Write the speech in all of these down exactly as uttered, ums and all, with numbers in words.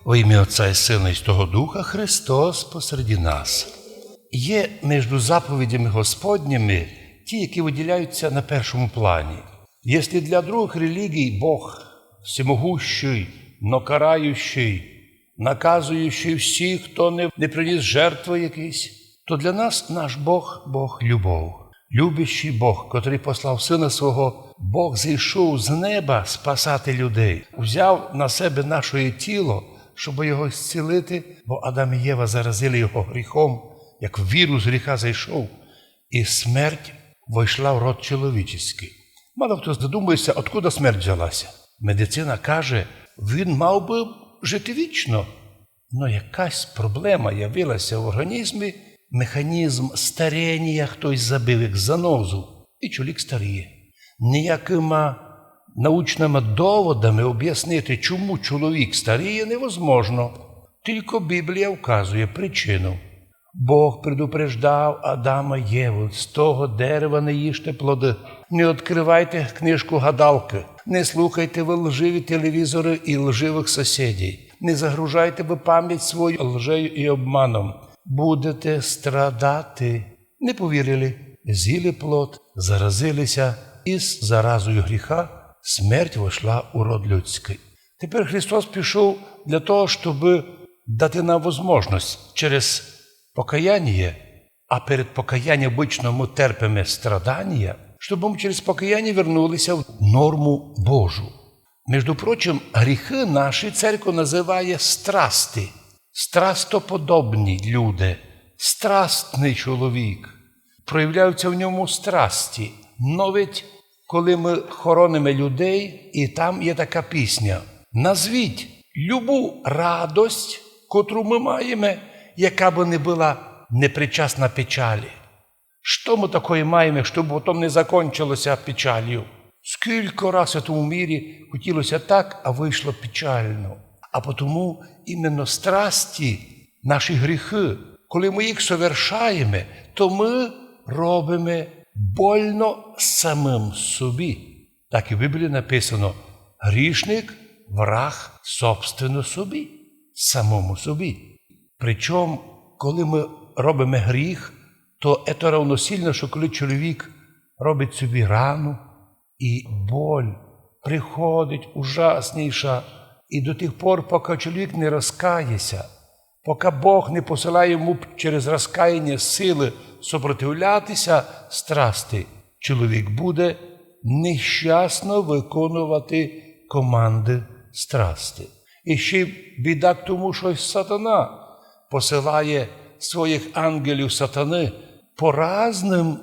Во імя Отця і Сына і Святого Духа. Христос посеред нас. Є між заповідями Господніми ті, які виділяються на першому плані. Якщо для других релігій Бог всемогущий, но караючий, наказуючий всіх, хто не, не приніс жертви якісь, то для нас наш Бог — Бог любов. Любящий Бог, котрий послав Сына Свого, Бог зійшов з неба спасати людей, взяв на себе наше тіло, щоб його зцілити, бо Адам і Єва заразили його гріхом, як вірус гріха зайшов, і смерть войшла в род чоловічий. Мало хто задумується, откуда смерть взялася. Медицина каже, він мав би жити вічно. Но якась проблема явилася в організмі, механізм старіння хтось забив, як занозу, і чоловік старіє. Ніякими научними доводами об'яснити, чому чоловік старіє, невозможно. Тільки Біблія вказує причину. Бог предупреждав Адама і Єву: «З того дерева не їжте плоды, не відкривайте книжку гадалки, не слухайте вы лживі телевізори і лживих сусідів, не загружайте вы память свою лжею і обманом. Будете страдати». Не повірили, з'їли плод, заразилися, і з заразою гріха смерть вошла у род людський. Тепер Христос пішов для того, щоб дати нам возможность через покаяння, а перед покаянням обычно мы терпиме страдання, щоб мы через покаяння вернулися в норму Божу. Между прочим, гріхи наші церква називає страсти. Страстоподобні люди, страстний чоловік. Проявляються в ньому страсті. Навіть коли мы хорониме людей, і там є така пісня: «Назвіть любу радость, котру мы маєме, яка бы не была непричасна печалі». Што мы такоє маєме, што бы потом не закончилося печалью? Скілько раз у тому мірі хотілося так, а вийшло печально. А потому іменно страсті, наші гріхи, коли мы їх совершаєме, то мы робиме больно самим собі. Так і в Біблії написано: «Грішник — враг собственно собі», самому собі. Причому, коли мы робиме гріх, то це равносильно, що коли чоловік робить собі рану, і боль приходить ужасніша, і до тих пор, поки чоловік не розкається, поки Бог не посилає йому через розкаяння сили сопротивлятися страсти, чоловік буде нещасно виконувати команды страсти. І ще біда к тому, що й сатана посилає своїх ангелів сатаны по разным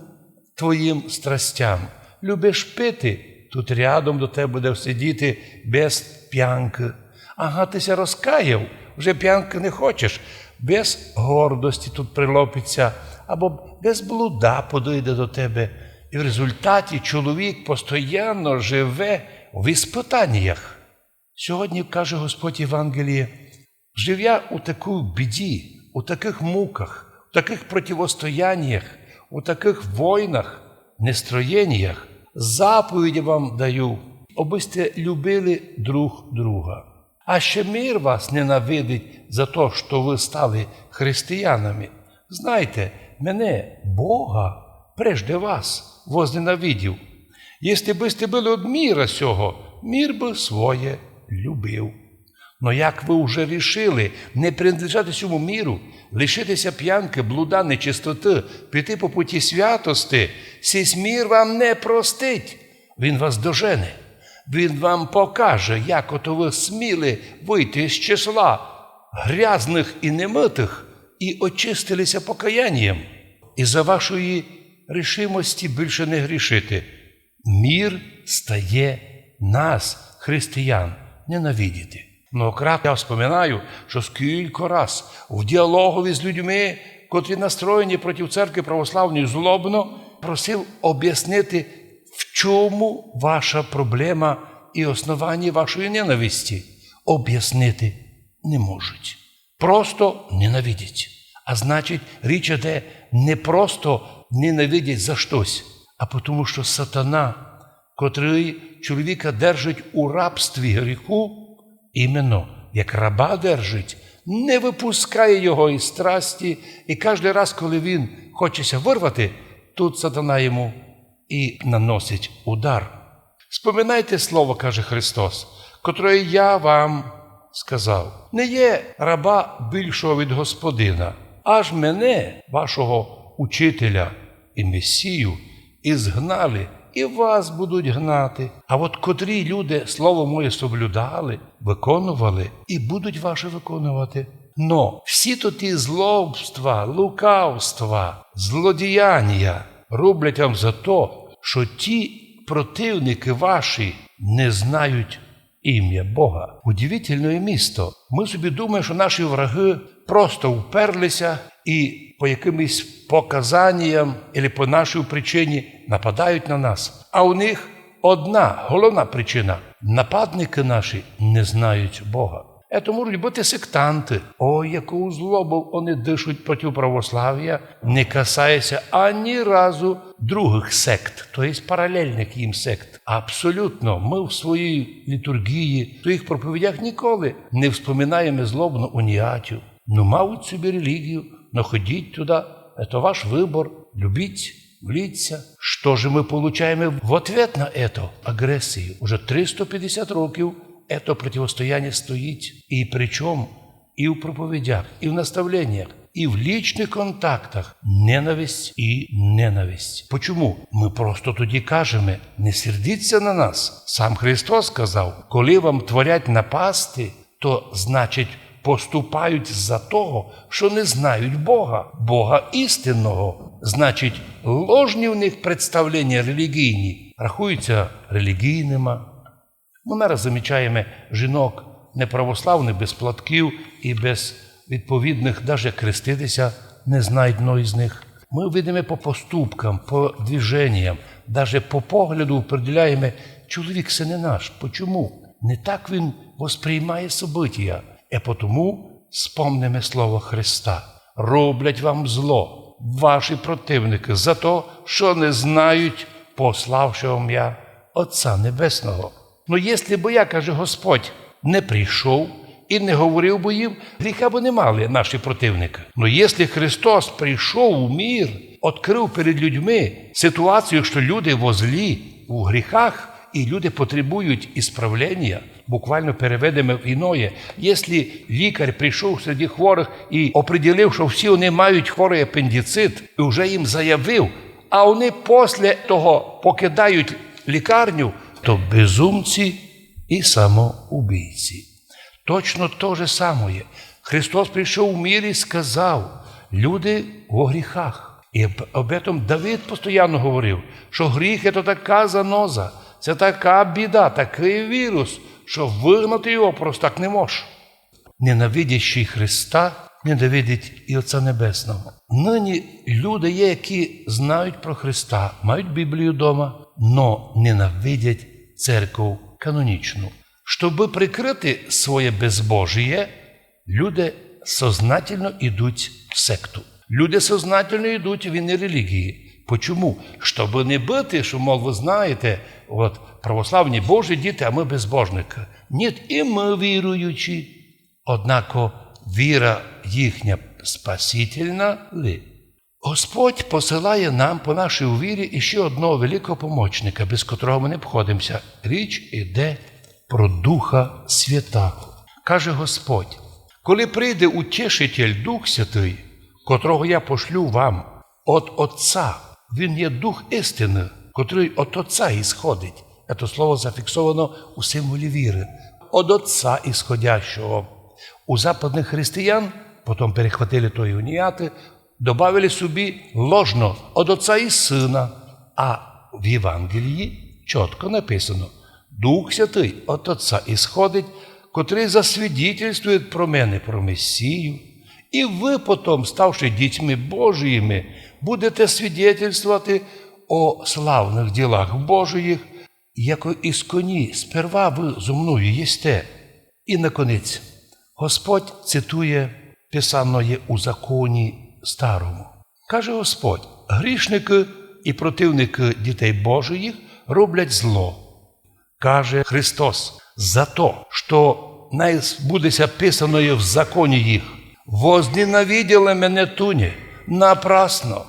твоїм страстям. Любиш пити, тут рядом до тебе буде сидіти без п'янкы. Ага, ти ся розкаяв, вже п'янкы не хочеш. Без гордості тут прилопиться, або без блуда подойде до тебе. І в результаті чоловік постоянно живе в іспытаннях. Сьогодні, каже Господь Євангеліє: «Жив я у такій біді, у таких муках, у таких противостояннях, у таких войнах, нестроєннях, заповідь вам даю, обы сте любили друг друга. А ще мир вас ненавидить за то, што вы стали християнами. Знайте, мене, Бога, прежде вас возненавидів. Если бы сте были од мира сього, мир бы своє любив. Но як вы уже рішили не принадлежати сьому миру, лишитися п'янкы, блуда, нечистоты, піти по путі святости, сись мир вам не простить. Він вас дожене. Він вам покаже, як ото вы сміли выйти з числа грязных і немытых і очистилися покаянням. І за вашої рішимості більше не грішити. Мир стає нас, християн, ненавидіти». Многократно я вспоминаю, що скілько раз в діалогові з людьми, котрі настроєні проти церкви православної злобно, просив об'яснити, в чому ваша проблема і основання вашої ненависті. Об'яснити не можуть. Просто ненавидять. А значить, річ іде не просто ненавидять за штось, а потому що сатана, котрий чоловіка держить у рабстві гріху, іменно як раба держить, не выпускає його из страсти, и каждый раз, коли він хоче ся вырвати, тут сатана йому и наносить удар. Споминайте слово, каже Христос, котроє я вам сказав. Не є раба більшого від господина. Аж мене, вашого учителя и Месію, изгнали, и вас будуть гнати. А от котрі люди слово моє соблюдали, виконували, и будуть ваше виконувати. Но всі то ті злобства, лукавства, злодіяння роблять вам за то, що ті противники ваші не знають имя Бога. Удивительне місто. Мы собі думаєме, що наші враги просто вперлися и по якимось показанням или по нашій причині нападають на нас. А у них одна головна причина. Нападники наші не знають Бога. Ето можуть быти сектанты. Ой, яку злобу они дышуть проти православія, не касає ся ані разу другых сект, то єсть паралельных їм сект. Абсолютно. Мы в своїй літургії, в своїх проповідях ніколи не вспоминаєме злобно уніатів. Ну, мають собі релігію, но ходіть туды, ето ваш выбор, любіть, моліться. Што же мы получаєме в ответ на ето? Агресію. Уже триста пятдесят років ето противостояння стоїть. И причому и в проповідях, и в наставленнях, и в лічных контактах ненависть и ненависть. Почому? Мы просто тоді кажеме: не сердіться на нас. Сам Христос сказав: коли вам творять напасти, то, значить, поступають за того, що не знають Бога, Бога істинного. Значить, ложні в них представлення релігійні рахуються релігійними. Мы нараз замічаєме жінок неправославных без платків и без відповідных, даже як хреститися не знають многі з них. Мы видиме по поступкам, по движенням, даже по погляду определяєме, чоловік се не наш. Почому? Не так він восприймає события. И потому спомнеме слово Христа. Роблять вам зло ваші противники за то, що не знають пославшого мя Отця Небесного. Но єсли бы я, каже Господь, не прийшов и не говорив бы їм, гріха бы не мали наші противники. Но єсли Христос прийшов у мір, открыв перед людьми ситуацію, што люди во злі, у гріхах, и люди потребують исправлення, буквално переведеме в іноє. Єсли лікар прийшов серед хворых и определив, што всі они мають хворый апендицит, и вже їм заявив, а они после того покидають лікарню, то безумці и самоубійці. Точно то же самоє. Христос прийшов у мір и сказав: люди во гріхах. И об, об этом Давид постоянно говорив, што гріх — ето така заноза, се така біда, такый вірус, што выгнати його просто так не мож. Ненавидящий Христа ненавидить и Отця Небесного. Нині люди є, які знають про Христа, мають Біблію дома, но ненавидять церков канонічну. Щоби прикрыти своє безбожіє, люди сознательно йдуть в секту. Люди сознательно йдуть в іні релігії. Почому? Щоби не быти, што, мол, вы знаєте, от, православні Божі діти, а мы безбожники. Ні, и мы віруючі. Однако віра їхня спасительна ли? Господь посилає нам по нашій вірі іще одного великого помочника, без котрого мы не обходимося. Річ іде про Духа Святаго. Каже Господь: коли прийде Утішитель, Дух Святый, котрого я пошлю вам од Отця, він є Дух істины, котрый од Отця ісходить. Це слово зафіксовано у символі віры. Од Отця ісходящого. У западных християн, потом перехватили то і уніаты, добавили собі ложно: од Отця і Сына. А в Євангелії чітко написано: Дух Святый од Отця ісходить, котрый засвідетельствує про мене, про Месію. І вы потом, ставши дітьми Божіїми, будете свідетельствовати о славных ділах Божіїх, яко ісконі сперва вы зо мною єсте. І наконець, Господь цитує писаноє у законі старому. Каже Господь: грішникы і противникы дітей Божиїх роблять зло. Каже Христос: за то, што най буде ся писаноє в законі їх: возненавиділи мене туні напрасно,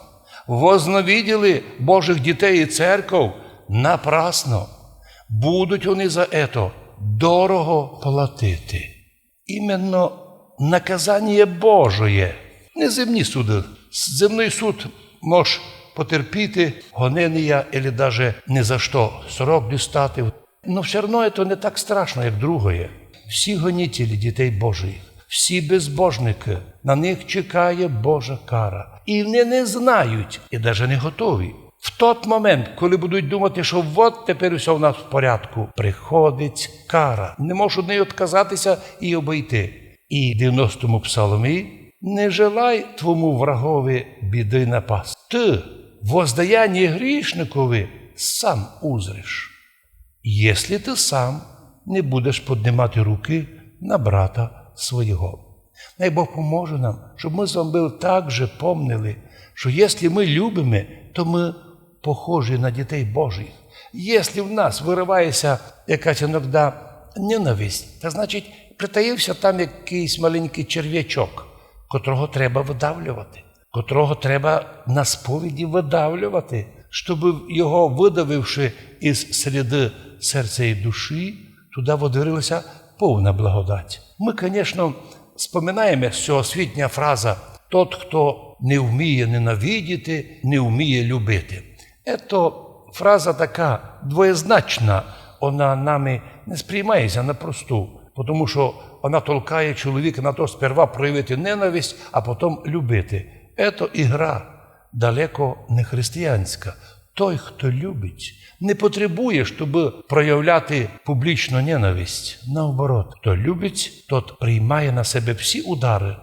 возненавиділи Божых дітей і церков напрасно. Будуть они за ето дорого платити. Іменно наказаніє Божоє. Не земні суды. Земный суд мож потерпіти, гоненя, или даже ні за што срок дістати. Но всьо равно то не так страшно, як другоє. Всі гонітелі дітей Божих, всі безбожникы, на них чекає Божа кара. І вони не знають, і даже не готові. В тот момент, коли будуть думати, што от тепер усьо в нас в порядку, приходить кара. Не можуть од неї отказати ся і обойти. І в девяностому псалмі: «Не желай твому врагови біды напасть. Ты воздаяние грішникови сам узриш, если ты сам не будеш поднимати руки на брата своєго». Най Бог поможе нам, щоб мы з вами были так же помнили, што если мы любиме, то мы похожі на дітей Божих. Если в нас вырыває ся якась иногда ненависть, то, значить, притаїв ся там якыйсь маленькый червячок, котрого треба выдавлювати, котрого треба на сповіді выдавлювати, щоб його, выдавивши из среды серця і душі, туды водворила ся повна благодать. Мы, конечно, споминаєме сьогосвітня фраза: «Тот, хто не вміє ненавидіти, не вміє любити». Ето фраза така двоєзначна, она нами не сприймає ся на просту, потому што она толкає чоловіка на то сперва проявити ненависть, а потом любити. Ето ігра, далеко не християнська. Той, хто любить, не потребує, щоб проявляти публічно ненависть. Наоборот, хто любить, тот приймає на себе всі удары,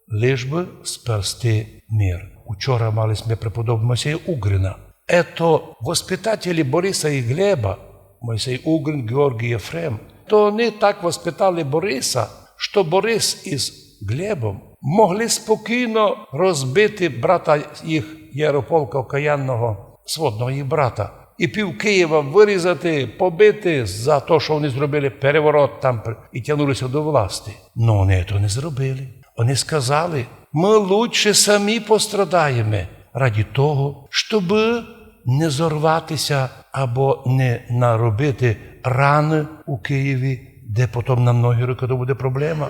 лиш бы спасти мир. Учора мали сьме преподобного Мойсея Угрина. Ето воспитателі Бориса і Глеба, Мойсей Угрин, Георгій Єфрем, то они так воспитали Бориса, што Борис из Глебом могли спокійно розбити брата їх Ярополка Окаянного, сводного їх брата, і пів Києва вырізати, побити за то, што они зробили переворот там при-, і тягнули ся до власти. Но они то не зробили. Они сказали: «Мы лучше самі пострадаєме ради того, щоб не зорвати ся або не наробити раны у Києві, де потом на многі рокы то буде проблема».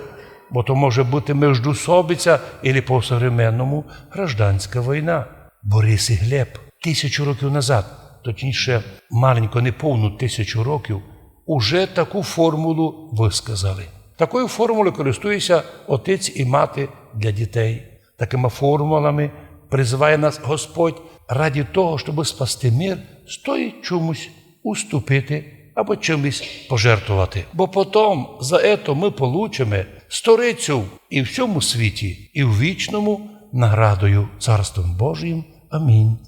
Бо то може быти междусобиця или по-современному гражданська война. Борис і Глеб тисячу років назад, точніше, маленько неповну тисячу років, уже таку формулу высказали. Такою формулою користує ся отець і мати для дітей. Такыма формулами призыває нас Господь ради того, щоб спасти мир, стоїть чомусь уступити або чимось пожертвовати. Бо потом за ето мы получиме сторицю і в сьому світі, і в вічному наградою Царством Божиїм. Амінь.